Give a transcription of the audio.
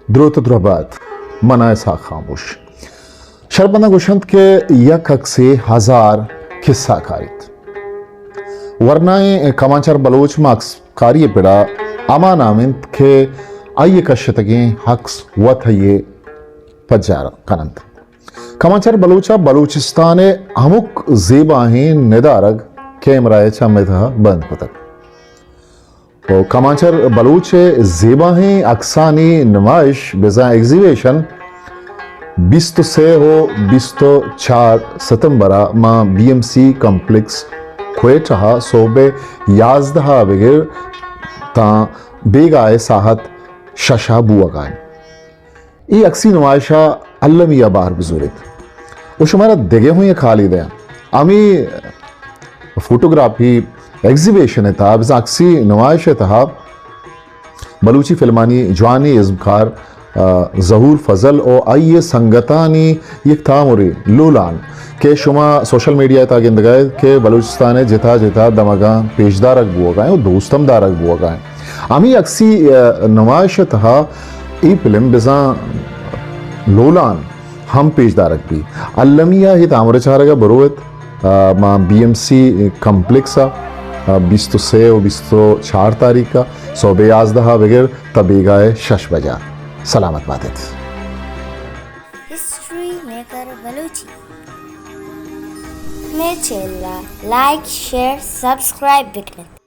دروت ءُ درہبات، من آں اسحاق خاموش۔ شرپمنداں گوشنت کہ یک عکسے ہزار قصہ کاریت۔ ورنائیں کمانچر بلوچ ماں عکس کاری ءِ پڑا ہما نام انت کہ آئی ءِ کشتگیں عکس وت آئی ءِ پجار کننت۔ کمانچر بلوچ ءَ بلوچستان ءِ ہمک زیباہیں ندارگ کیمرہ ءِ چم ءِ تہا بند کتگ۔ ءُ کمانچر بلوچ ءِ زیباہیں عکسانی نمائش بزاں ایگزیبیشن بیست ءُ سے ءُ بیست ءُ چار ستمبر ءَ ماں B M C complex Quetta ءَ سہب ءِ یازدہ ءَ بگر تاں بیگاہ ءِ ساعت شش ءَ بوگ ءَ انت۔ اے عکسی نمائش ءَ المی ءَ بہر بزوریت ءُ شمارا دگہ ہوں یک حالے دیاں۔ ہمے فوٹوگرافی ایگزیبیشن ءِ تہا، بزاں عکسی نمائش ءِ تہا بلوچی فلمانی جوانیں ازمکار، آ، ظہور فضل ءُ آئی ءِ سنگتانی یک تامرے لولان کہ شما سوشل میڈیا ءِ تہا گندگ ءَ ات کہ بلوچستان ءِ جتا جتا دمگاں پیشدارگ بوگ ءَ انت ءُ دوست ہم دارگ بوگ ءَ انت۔ ہمے عکسی، آ، نمائش ءِ تہا اے فلم بزاں لولان ہم پیشدارگ بیت۔ المی ءَ اے تامر ءِ چارگ ءَ بروت، آ، ماں بی ایم سی کمپلیکس ءَ، آ، بیست ءُ سے ءُ بیست ءُ چار تاریخ ءَ سہب ءِ یازدہ ءَ بگر تا بیگاہ ءِ شش بجا۔ سلامت بات ات۔ History maker Balochi. مئے چینل ءَ لائک، شیئر، سبسکرائب بکنت۔